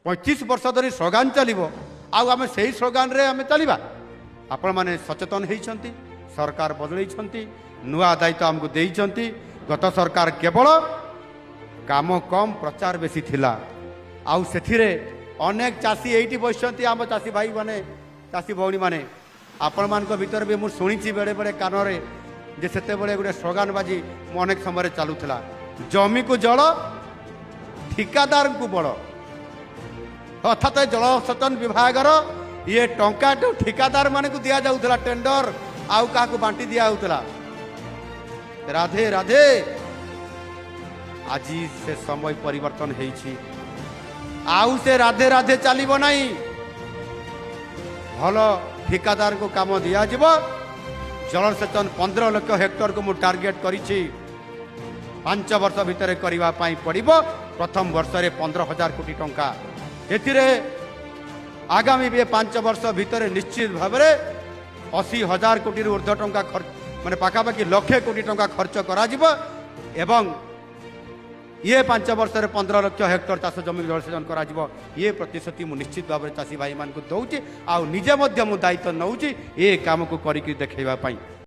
25 ବର୍ଷ ଧରି ସ୍ଲୋଗାନ ଚାଲିବ ଆଉ ଆମେ ସେଇ ସ୍ଲୋଗାନରେ ଆମେ ଚାଲିବା। ଆପଣମାନେ ସଚେତନ ହେଇଛନ୍ତି, ସରକାର ବଦଳେଇଛନ୍ତି, ନୂଆ ଦାୟିତ୍ୱ ଆମକୁ ଦେଇଛନ୍ତି। ଗତ ସରକାର କେବଳ କାମ କମ୍, ପ୍ରଚାର ବେଶୀ ଥିଲା। ଆଉ ସେଥିରେ ଅନେକ ଚାଷୀ ଏଇଠି ବସିଛନ୍ତି, ଆମ ଚାଷୀ ଭାଇମାନେ, ଚାଷୀ ଭଉଣୀମାନେ, ଆପଣମାନଙ୍କ ଭିତରେ ବି ମୁଁ ଶୁଣିଛି ବେଳେବେଳେ କାନରେ ଯେ ସେତେବେଳେ ଗୋଟେ ସ୍ଲୋଗାନବାଜି ମୁଁ ଅନେକ ସମୟରେ ଚାଲୁଥିଲା, ଜମିକୁ ଜଳ, ଠିକାଦାରଙ୍କୁ ବଳ। ଅର୍ଥାତ୍ ଜଳସେଚନ ବିଭାଗର ଇଏ ଟଙ୍କାଠୁ ଠିକାଦାରମାନଙ୍କୁ ଦିଆଯାଉଥିଲା, ଟେଣ୍ଡର ଆଉ କାହାକୁ ବାଣ୍ଟି ଦିଆଯାଉଥିଲା। ରାଧେ ରାଧେ। ଆଜି ସେ ସମୟ ପରିବର୍ତ୍ତନ ହେଇଛି। ଆଉ ସେ ରାଧେ ରାଧେ ଚାଲିବ ନାହିଁ। ଭଲ ଠିକାଦାରଙ୍କୁ କାମ ଦିଆଯିବ। ଜଳସେଚନ 15 ଲକ୍ଷ ହେକ୍ଟରକୁ ମୁଁ ଟାର୍ଗେଟ କରିଛି, 5 ବର୍ଷ ଭିତରେ କରିବା ପାଇଁ ପଡ଼ିବ। ପ୍ରଥମ ବର୍ଷରେ 15,000 କୋଟି ଟଙ୍କା। ଏଥିରେ ଆଗାମୀ ବି 5 ବର୍ଷ ଭିତରେ ନିଶ୍ଚିତ ଭାବରେ 80,000 କୋଟିରୁ ଉର୍ଦ୍ଧ୍ୱ ଟଙ୍କା ଖର୍ଚ୍ଚ, ମାନେ ପାଖାପାଖି ଲକ୍ଷେ କୋଟି ଟଙ୍କା ଖର୍ଚ୍ଚ କରାଯିବ ଏବଂ ଇଏ 5 ବର୍ଷରେ 15 ଲକ୍ଷ ହେକ୍ଟର ଚାଷ ଜମି ଜଳସେଚନ କରାଯିବ। ଇଏ ପ୍ରତିଶ୍ରୁତି ମୁଁ ନିଶ୍ଚିତ ଭାବରେ ଚାଷୀ ଭାଇମାନଙ୍କୁ ଦେଉଛି ଆଉ ନିଜେ ମଧ୍ୟ ମୁଁ ଦାୟିତ୍ୱ ନେଉଛି ଏ କାମକୁ କରିକି ଦେଖାଇବା ପାଇଁ।